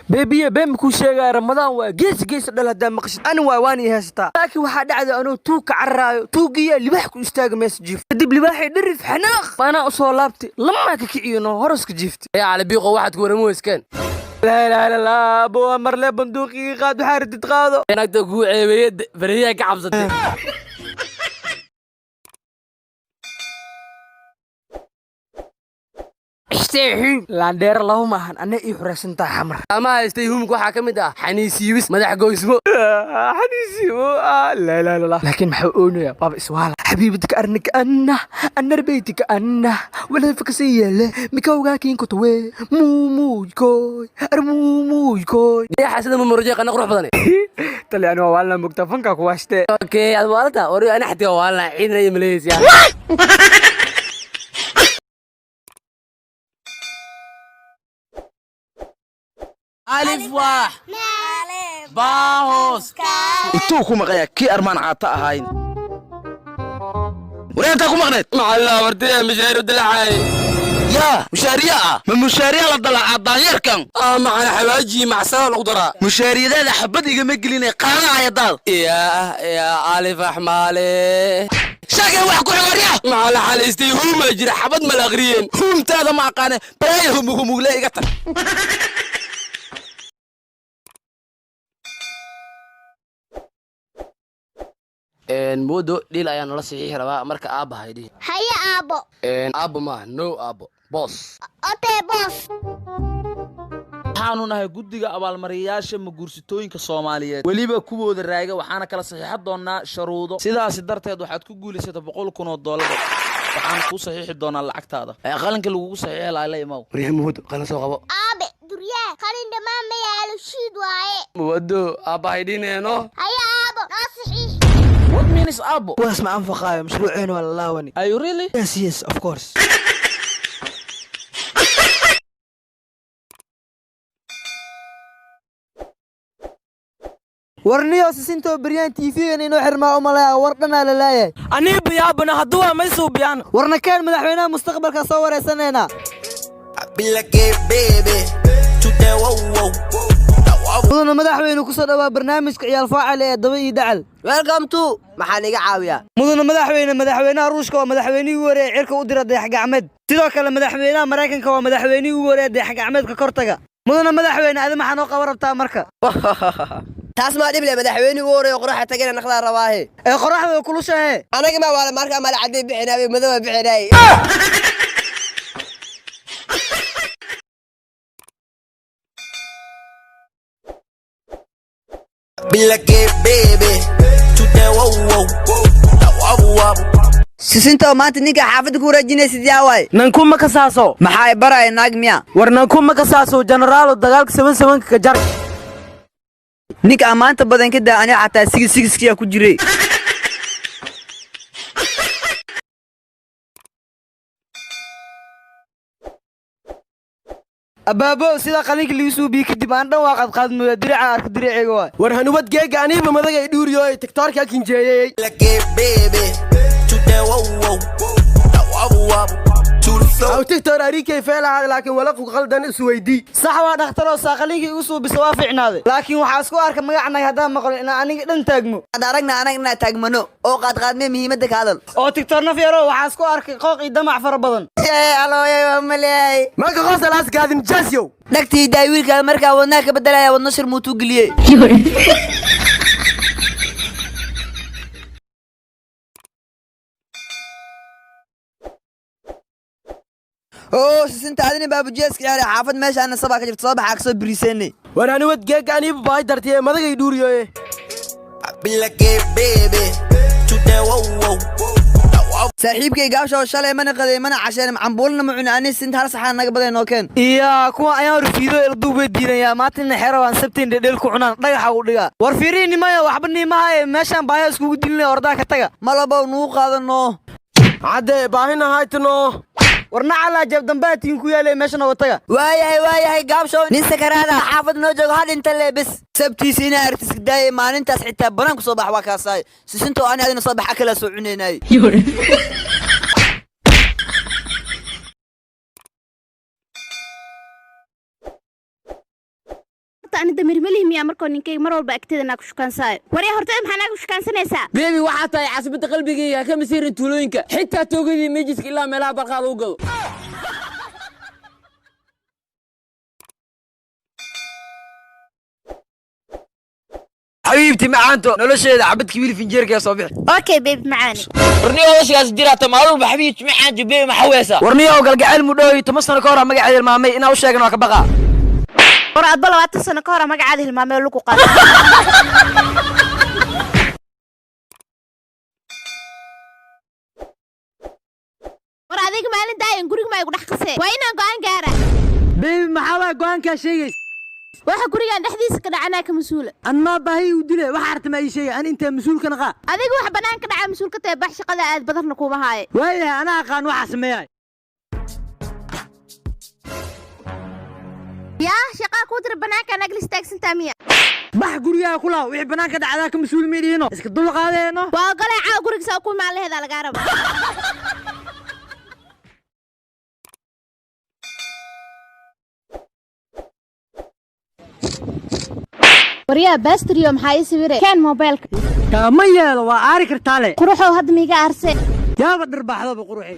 Beebiye, been kuu sheegaya, Ramadaan waa gees gees dhal. Haddaa maqashid ani waay, waan ii haysataa. Laakiin waxaa dhacday anoo tuug ka cararaayo, tuugiyaa libaax ku istaaga meesha jiif. Kadib libaaxay dharif xanaaq anaa usoo laabtay, lamaa ka kiciyino horoska jiiftay. Yaa Cali Biiqo, waxaad ku warami weysken. Laa ilaaha illa Allah, abo marle banduuqii qaad, waxaa ridid qaado. Naagta kuu ceebeeye, beriyaha ka cabsatay. Laandheero laba maahan, anna ii xuraysan tahay Xamar. Ama haystay humka waxaa ka mid ah xaniisiibis, madax goysmo. Xaniisiimo, laa ilaaha illa Allah. Laakiin maxaa oonaya? Baaba iswaala xabiibadka arnika anna anarbeytika anna walafakasiyele mikawgaakinkotowe muumuykoy armuumuykoy. Dayaxa sida mamurujay qana qurux badan. Tali, ani waa waalna mugta fanka ku waashte. Okay, ad waalata ori, ana xataa waa waalna ciidan iyo Malaysia. Alif waax baahos. Intuu ku maqayaa kii armaan caata ahayn? Wareentaa ku maqneed? Macallin, abartay mishaaru dilacay. Yaa mushaariya ah? Ma mushaariya la dalacaa daanyarkan? Ah, maxana xawaaji macsada lagu daraa. Mushaariyadaada xabad igama gelinay, qaadacaya daad. Yaa yaa alif axmaale. Sheegay wax ku xigarya. Macallin, xaliistay huuma jira, xabad ma la akhriyeen. Huumtaada ma aqaane, balaaya humughumugle iga tag. Moodo dhiil ayaa nala saxiixi rabaa, marka aabba haydhihi. Haye aabbo. Aabbo maaha, no aabbo, boss. Okay boss. Waxaanu nahay guddiga abaalmariyayaasha maguursitooyinka Soomaaliyeed, weliba kuwooda raaga. Waxaana kala saxiixan doonaa sharuudo. Sidaasi darteed waxaad ku guulaysata $100,000. Waxaan kuu saxiixi doonaa lacagtaada ee qalinka lagugu saxiixi lahaa. La imow. Waryaha Moodo, qalin soo qabo. Aabe duryaa, qalin dhammaan ma yaalo, shiid waaye. Moodo, aabba haydhineeno. Haye aabbo, noo saxiix. What means aabbo? Kuwaas ma anfaqaayo, mashruuceena waa la laawani. Are you really? Yes, of course. Warniyo sisintoo beryaan TV-gan inoo xirmaa u malaya, war dhanaa la laayahay. Aniiba yaabana hadduu waa may suubiyaan. Warna keen, madaxweynaha mustaqbalka soo wareysanaynaa. Mudana madaxweyne, kusoo dhawaa barnaamijka Ciyaal Faacil ee Daba iyo Dacal. Welcome to. Maxaan iga caawiyaa? Mudana madaxweyne, madaxweynaha Ruushka waa madaxweynihii ugu horeeyay cirka u dira dayax gacmeed. Sidoo kale madaxweynaha Maraykanka waa madaxweynihii ugu horeeyay dayax gacmeedka kortaga. Mudana madaxweyne, adi maxaa noo qaban rabtaa marka? Taas maa dhib leh, madaxweyne ugu horeeyo qoraxda tagayna naqdaa rabaahe. Ee qoraxda way kulushahe. Anaga maa waala marka mala cadday bixinaay, madow bixinaay. Sisinta oo maanta ninka xaafadda ku wareejinaysid yaa waay? Nankuma kasaaso. Maxaa baraya, naag miya? War nankuma kasaaso, jenaraalo dagaalka seven sevenka ka jar. Ninka ammaanta badan ka daa, aniga xataa six sixkiyaa ku jiray. Abaabo, sida qalinka liigu suubiye kadib aan dhan waa qadqaadmooya, dirica arka, diriceyga waay. War hanuwad geega, aniiba madagay dhuuriyo tiktoorka kinjeeyey. Aw tiktor arikay feelahaad, laakiin walaqu qaldan isweydii. Sax waa dhakhtaroo, saa qalinkii igu suubisa waa fiicnaaday, laakiin waxaa isku arka magacnag haddaan maqlo inaan aniga dhan taagmo. Ad aragna anaga inaa taagmano oo qaadqaadmee, muhiimadda ka hadal. Oo tiktor naf yaro, waxaa isku arkay qooq iyo damac fara badan. Alooyay, waa maleeyay. Marka qosalaas gaadin jasyow. Dhagtii daay, wiilkaa markaa wadnaha ka bedelaya, wadno shir muutuu geliyey. Oo sisinta adina baabujeeska ciyaaray, xaafad meeshaana sabaa ka jirta, soo baxaa kasoo biriiseynay. War hanuwad geega, aniiba baahi dartiye madagay dhuuriyoye. Saaxiibkay gaabsha oo shalay mana qaday, mana casheen, cambuulna ma cuni ani. Sinta hal saxaan naga baday noo keen. Iya, kuwa ayaan rufiido ilduub way diidayaa maanta inay xero waan sabtiin dhedheel ku cunaan, dhagaxa u dhigaa. War fiirihi nimaya, waxba niimahaye, meeshaan baahya iskugu dilinaya, ordaa ka taga. Malabow nuu qaadano. Cadde baahina haytano. War nacalaa jeeb dambaatiin ku yaalay, meesha nooga taga. Waayahay, waayahay gaabshow, nin sakaraada xaafad noo joogo ha dhinta le bes. Sabtiisa inaa artiska daayay, maalintaas xitaa banaan ku soo bax waa kaasaay. Sisintoo ani adina soo bax akalaa soo cunaynay. Horta ani damiir ma lihi miyaa markoo ninkayga mar walba agteeda naa ku shukansaayo? Waryaa, horteeda maxaa naa ku shukaansanaysaa? Beebi, waxaa tahay caasimadda qalbigayga, ha ka masiirin tuulooyinka, xitaa toogadii mejiska ilaa meelaha barqaa lagu gado. Xabiibti macaanto, nolosheeda xabadkii wiil finjeerkaa soo bixi. Okay baby macaani. Warniyo, odashigaas jiraata maalin walba xabiibti macaanto, beebi, maxaa weesa? Warniyow, galgacayl mudhooy 10 sano ka hor magaceeda hilmaamay inaa u sheegan waa ka baqaa. War adba 20 sano ka hor magacaada hilmaamay oo lagu qaado. War adiga maalin daayan guriga ma igu dhex qasee? Waa inaan go'aan gaara. Beebi, maxaa waay go'aankaa sheegays? Waxa gurigan dhexdiisa ka dhacanaa ka mas-uula. An maa baahi u dile waxa arta ma ii sheegay, an intaa mas-uulka naqaa. Adiga wax bannaan ka dhacaa mas-uul ka tahay. Bax, shaqada aad badarna kuma haayo. Waayahay, anaa aqaan waxaa sameeyaay. Yaa shaqaa kuu dira bannaanka naagla istaagsantaa miya? Bax, gurigaa ku laaw. Wixii bannaanka dhacdaa ka mas-uul maydhiino, iska dulqaadeeno. Waa ogolay. Caawa guriga saa ku imaan laheedaa lagaa raba. Waryaa bastriyo, maxaa ii sawire? Keen moobeelka. Kaama yeelo, waa aari kartaa le. Quruxow, hadda miiga aarse. Yaaba dharbaaxdaba quruxi.